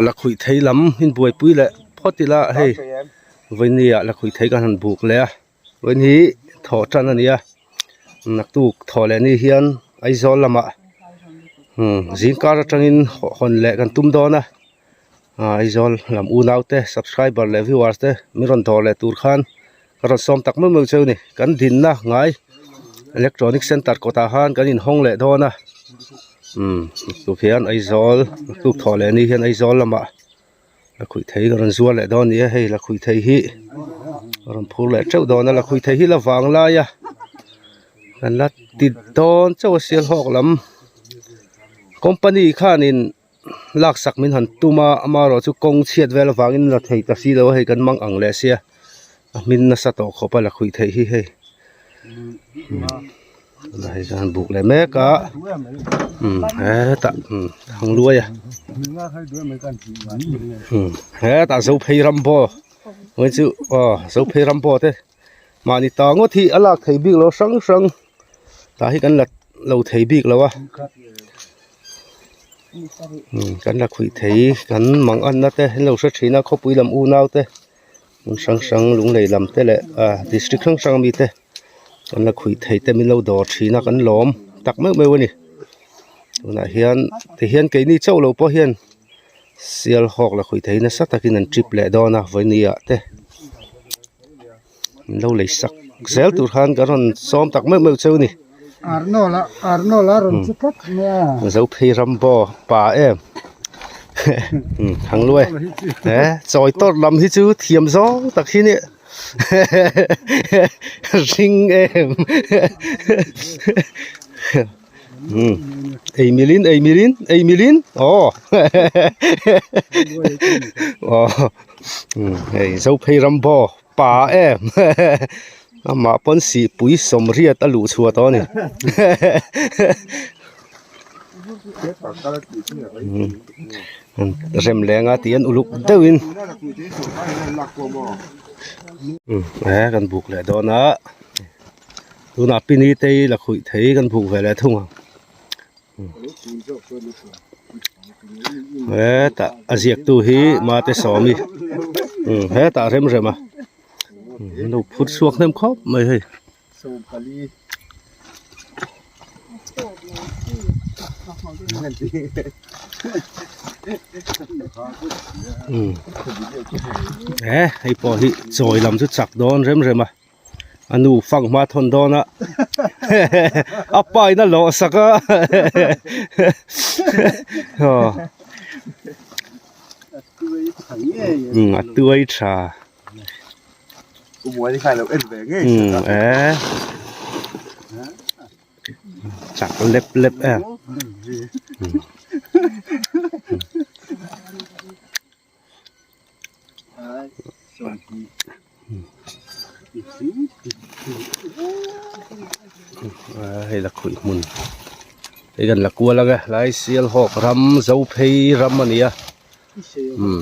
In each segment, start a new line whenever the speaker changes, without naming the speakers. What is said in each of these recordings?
Lakhuih thei lam in buaipui leh phawt ila hei vawiini ah lakhuih thei kan han buk leh a vawiin hi thawh tan a ni a naktuk thawh leh ni hian Aizawl lamah umm zingkar atangin hawn leh kan tum dawn a Aizawl lam unau te subscriber leh viewers te min rawn dawr leh tur khan ka rawn sawm tak meuh meuh cheu a ni kan dinna ngai electronic center kawtah khan kan inhawng leh dawn a umm tuk hian Aizawl tuk thawh leh ni hian Aizawl lamah lakhuih thei ka rawn zuar leh dawn a ni a hei lakhuih thei hi a rawn phur leh teuh dawn a lakhuih thei hi la vang lai a kan la ti dawn chauh a sialhawk lam company khanin laksak min han tum a amaherawh chu kawng chhiat vel avangin la thei ta si lo a hei kan mang ang leh sia a hmin nasa tawh khawp a lakhuih theih hi hei tunah hi chuan buk leh mek a umm hetah umm thangluai a umm hetah zophei ram pawh chu aw zophei ram pawh te mahni ta ngawt hi a lak thei bik lo hrang hrang tah hi kan la lo thei bik lo a umm kan la khuih thei kan mang anna te an lo hre thin a khawpui lam unau te hmun hrang hrang lunglei lam te leh ah district hrang hrang ami te kan la khuih thei te min lo dawr thin a kan lawm tak meuh meuh a ni tunah hian tihian keini chauh lo pawh hian Sialhawk la khuih thei nasa takin an trip leh dawn a vawiini ah te an lo lei sak zel tur khan ka rawn sawm tak meuh meuh cheu a ni. Zophei Rambo pa em Thangluai he chawi tawrh lam hi chu thiam zawng tak hi nia ring em. Ei milin ei milin ei milin aw aw hei Zophei Rambo pa em amah pawn sihpui sawmriat a luh chhuah tawh a ni rem lenga tih an uluk deuhin he kan buk leh dawn a. Tunah pini te hi la khuih thei kan buk ve leh thung ang hetah a ziak tu hi mate sawmi hetah rem rem a an lo phur chhuak hnem khawp mai hei. He hei pawh hi chawi lam chu chak dawn rem rem a. A nu fang hma thawn dawn a a pa in a lawh sak a aw umm a tuai tha umm eh chak lep lep em. Hei la khuih hmun hei kan la kual ang e lai Sialhawk ram Zophei ram a ni a umm.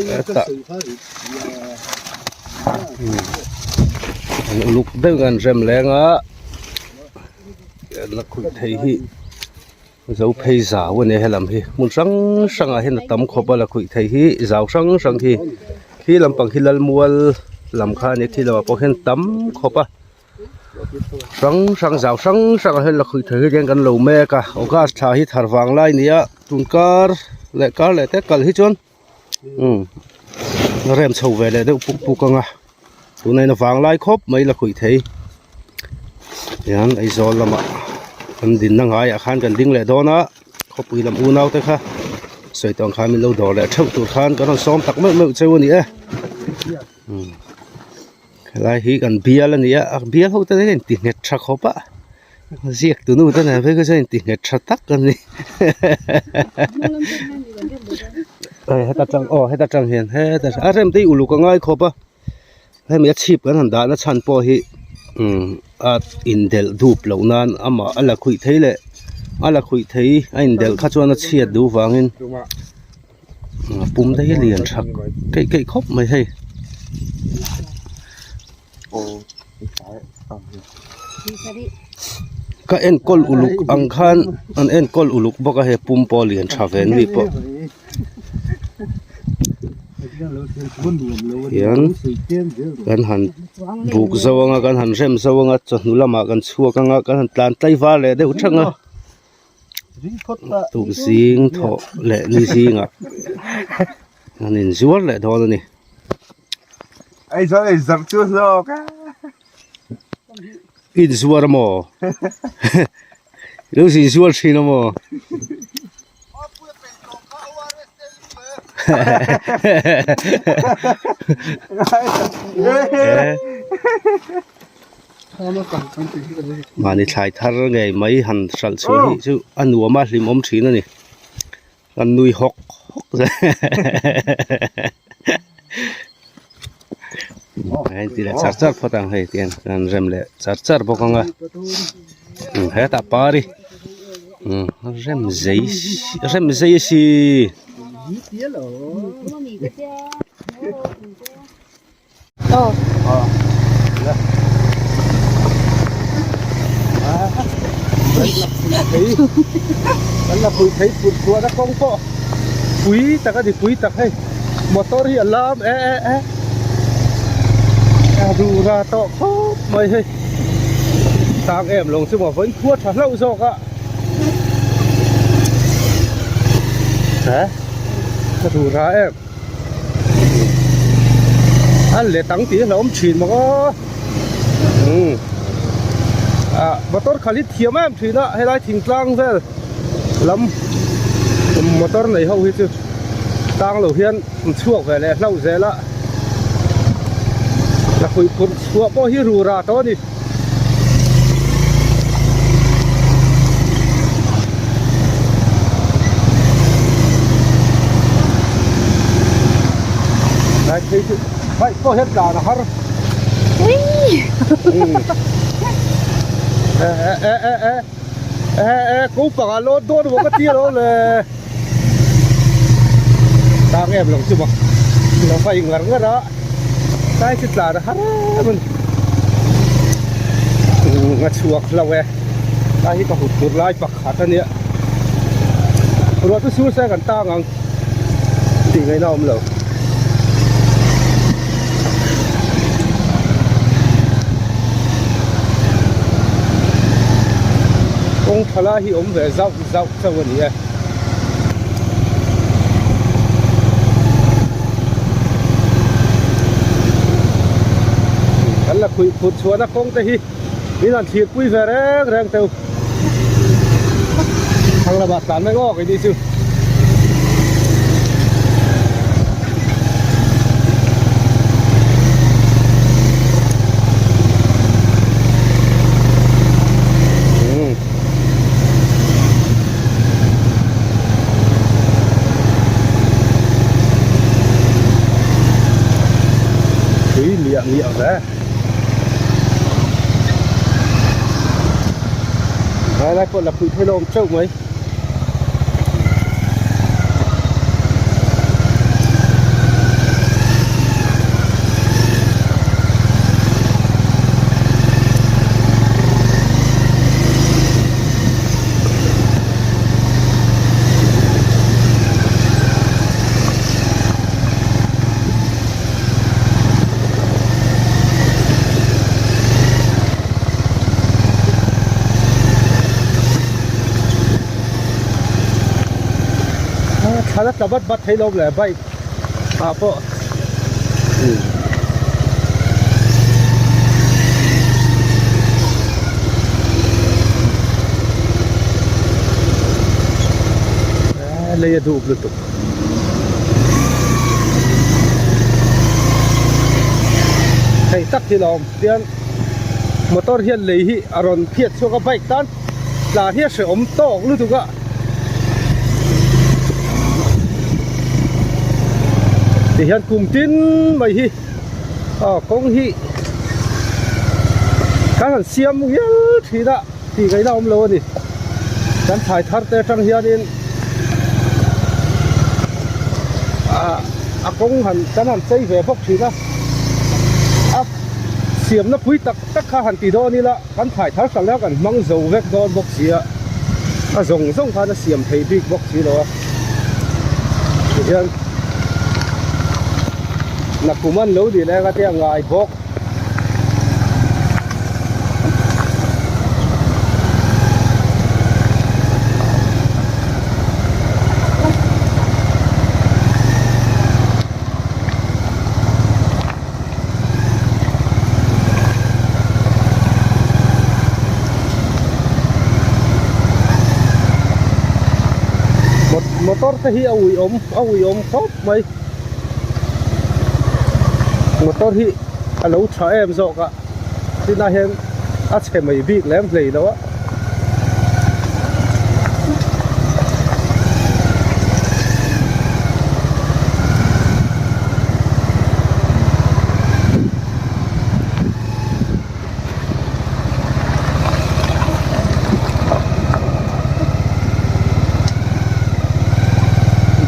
Hetah an uluk deuh an rem leng a la khuih thei hi. Zophei zau a nia helam hi hmun hrang hrangah hian a tam khawp a la khuih theih hi zau hrang hrang hi khi lampang khi lalmual lam kha a nia khi lamah pawh hian tam khawp a hrang hrang zau hrang hrangah hian la khuih theih hi hian kan lo mek a august thla hi thar vang lai a ni a tun kar leh kar leh te kal hi chuan umm rem chho ve leh deuh puk puk ang a tunah hian a vang lai khawp mai la khuih thei hian Aizawl lamah kan dinna ngaiah khan kan ding leh dawn a khawpui lam unau te kha sawi tawng khan min lo dawr leh theuh tur khan kan rawn sawm tak meuh meuh cheu a ni e umm helai hi kan bial a ni a a bial ho te hian a inti nghet tha khawp a ziak tu nu te nen phei kha chuan inti nghet tha tak a ni hei heta tang aw heta tang hian heta a rem te hi uluk a ngai khawp a hemi a chhip kan han dahna chhan pawh hi umm a indelh dup loh nan amah a la khuih thei leh a la khuih thei a indelh kha chuan a chhiat duh vangin a pum te hi lian tha keih keih khawp mai hei. Ka enkawl uluk ang khan an enkawl uluk bawk a hei pum pawh a lian tha ve an ni pawh. Hian kan han buk zo anga kan han rem zo anga chawhnu lamah kan chhuak anga kan han tlan tlaivar leh deuh thang a tuk zing thawh leh ni zingah an inzuar leh dawn a ni. Inzuar a maw? Lo zin zuar thin a maw? Mahni thlai thar ngei mai han hralh chhuah hi chu a nuam a hlimawm thin a ni. Kan nui hawk hawk zel a inti leh char char phawt ang hei tihian an rem leh char char bawk ang a hetah pari rem zei rem zei si. Kan la pui thei put chhuahna kawng pawh pui tak a ni pui tak hei motor hi a lam e e e a rura tawh khawp mai hei tang em lo chu maw vawiin khua tha hlauh zawk a he a rura em. A let ang tih a hlauhawm thin bawk a umm ah motor khalh hi thiam em thin a helai thingtlang vel lam motor nei ho hi chu tang lo hian an chhuak ve leh hlauh zel a lakhuih phurh chhuah pawh hi rura tawh a ni. Lai phei chu bike pawh hian tlan a har e e e e e e ko panga lawn dawn maw ka ti alawm le tang em lo chu maw lo va in ngar ngar a. Tlai chu tlan a har em a ni a chhuak hlauh e tlai hi ka hut tur lai pakhat a nia ruah chu sur se kan tang ang tih ngaihna a awm lo. Kawng tha lai hi awm ve zauh zauh chauh a ni e. Kan la khuih phut chhuahna kawng te hi min han thlir pui ve reng reng teuh thlang lamah tlan mai awk anih chu. Tui miah miah ve. Lai lai pawh la pui thei lo awm teuh mai. Thla tla bat bat thei lo le bike ah pawh lei a dup lutuk hei tak hi la awm tian motor hian lei hi a rawn phiat chhuak a bike tan tlan hi a hrehawm tawk lutuk a. Ti hian kum tin mai hi aw kawng hi kan han siam ngial thin a tih ngaihna a awm lo a ni kan thlai thar te atang hianin ah a kawng han kan han chei ve bawk thin a a. Siamna pui tak tak kha han ti dawn ila kan thlai thar hralh a kan hmang zo vek dawn bawk si a, a zawng zawng khan a siam thei bik bawk si lo a, tihian nakum an lo dil eng a te a ngai bawk. Motor te hi a uiawm a uiawm khawp mai motor hi a lo tha em zawk a tinah hian a chhe mai bik lem hlei lo a.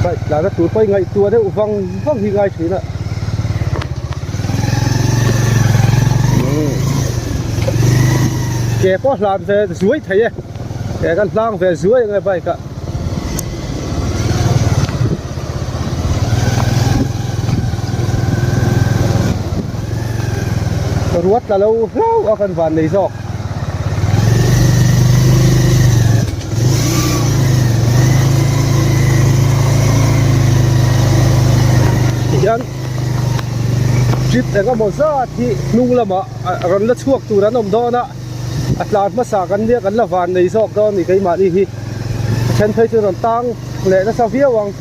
Bike tlan a tur pawh hi ngaihtuah deuh vang vang hi ngai thin a. Ke pawh hlan ve zuai thei e ke kan hlang ve zuai ang e bike ah. Ruat tla lo hlauh a kan van nei zawk. Tihian trip eng emaw zat hi hnung lamah rawn la chhuak tur an awm dawn a, a tlan hmasa kan nia kan la van nei zawk dawn a ni keimahni hi a then phei chu rawn tang leh nasa viau ang.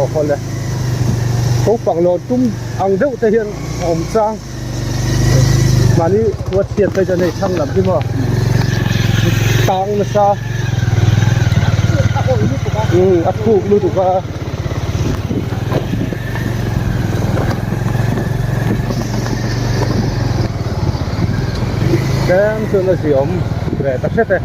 Aw hawle naupang lawn tum ang deuh te hian a awm chang mahni ruat chhiat phei chuan hei thlang lam hi maw tang nasa umm a thuk lutuk a. Tlem chuan a ziawm ve ta hret e.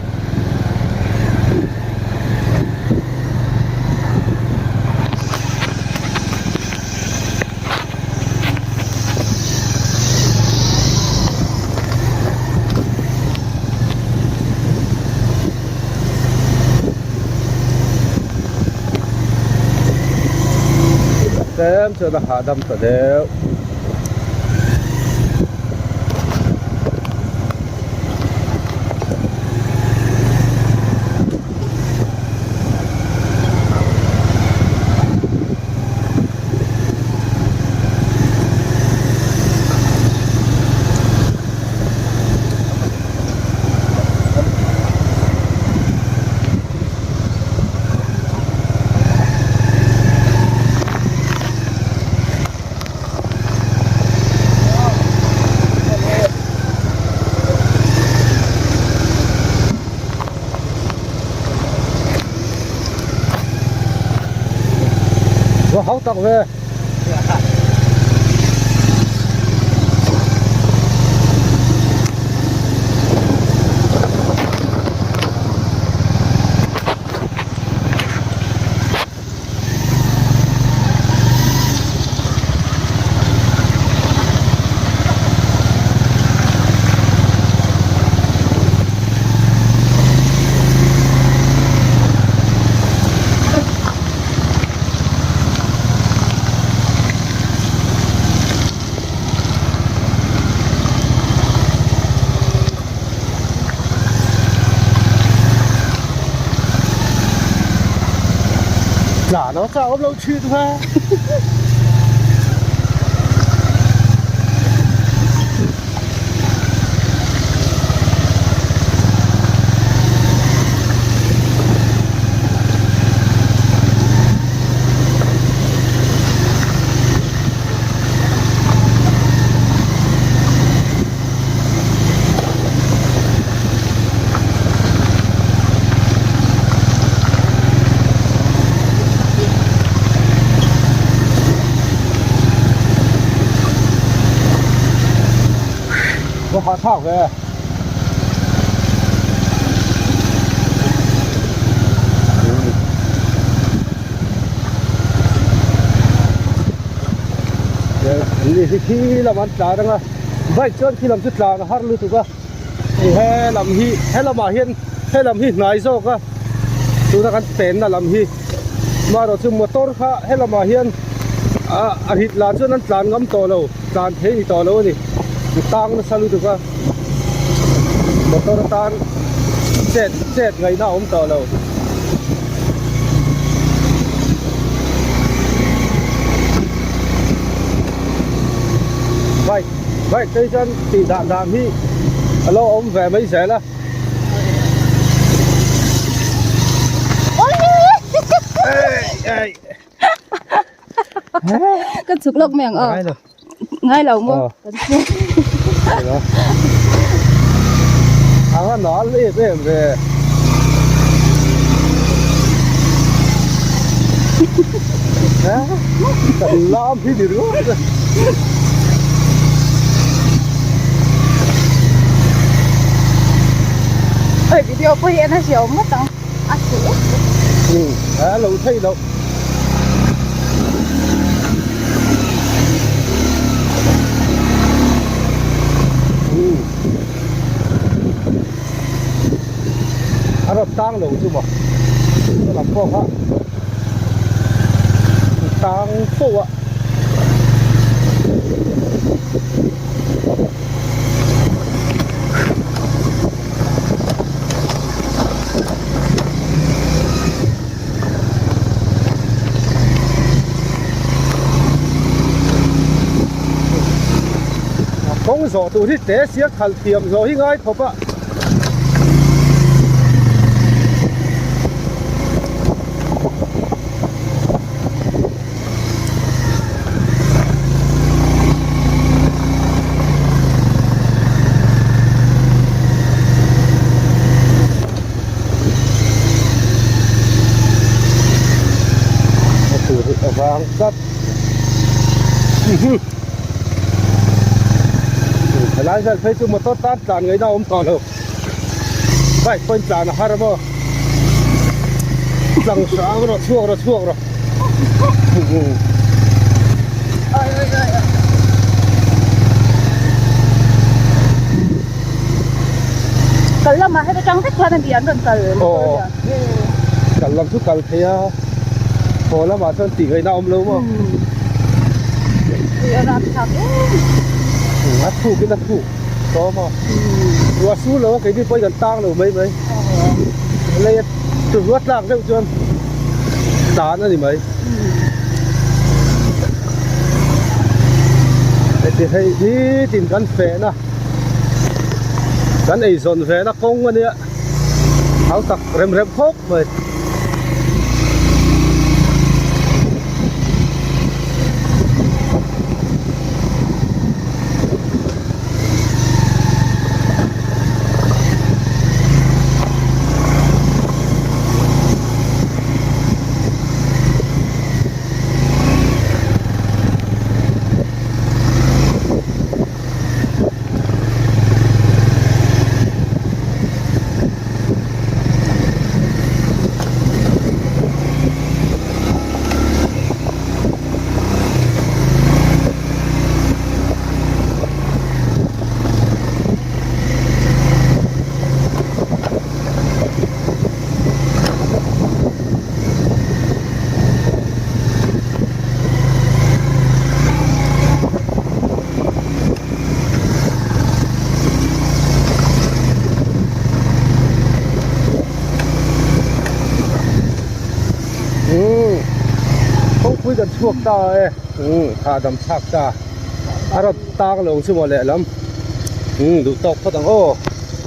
Tlem chuan a hahdam ta deuh. Va hau tak ve. Tlan a chak awm lo thin va. Va hahthlak ve. Mi hi khi lam an tlan anga bike chuan khi lam chu tlan a har lutuk a hei he lam hi he lamah hian he lam hi hnai zawk a tuna kan penna lam hi amaherawh chu motor kha he lamah hian ah a rit lah chuan an tlan ngam tawh lo tlan thei ni tawh lo a ni tang nasa lutuk a motor atan chet chet ngaihna a awm tawh lo. Bike bike te hi chuan tih dan dan hi a lo awm ve mai zel a.
Ka chhuk lawk mai ang aw. Ngai lo. Ngai lo maw?
Anga nal em em ve. Kan lam hi ni ringawt.
Hei video pawh hi en a hriawm ngawt ang. A chhe uk uk.
A lo thei loh. A rawn tang lo chu maw ka lam pawh kha tang fo a. Kawng zawh tur hi te sia khalh thiam zawh hi ngai khawp a. A tur hi a vang tlat helai vel phei chu motor tan tlan ngaihna a awm tawh lo bike pawhin tlan a har a maw tlang hrang rawh chhuak rawh chhuak rawh.
Kal lamah heta tang vek khan a ni an rawn kal motor hian.
Kal lam chu kal thei a haw lamah chuan tih ngaihna a awm lo maw.
Ui a ram thlak em.
A thuk in a thuk tawh maw. Ruah sur lo a keini pawhin kan tang lo mai mai. Lei a ruah tlak deuh chuan tan a ni mai. Heti hei nitin kan fehna kan eizawn vena kawng a nia hau tak rem rem khawp mai. Umm kawngpui kan chhuak ta e umm hahdam chhak ta a rawn tang lo chu maw lehlam umm duh tawk phawt ang aw.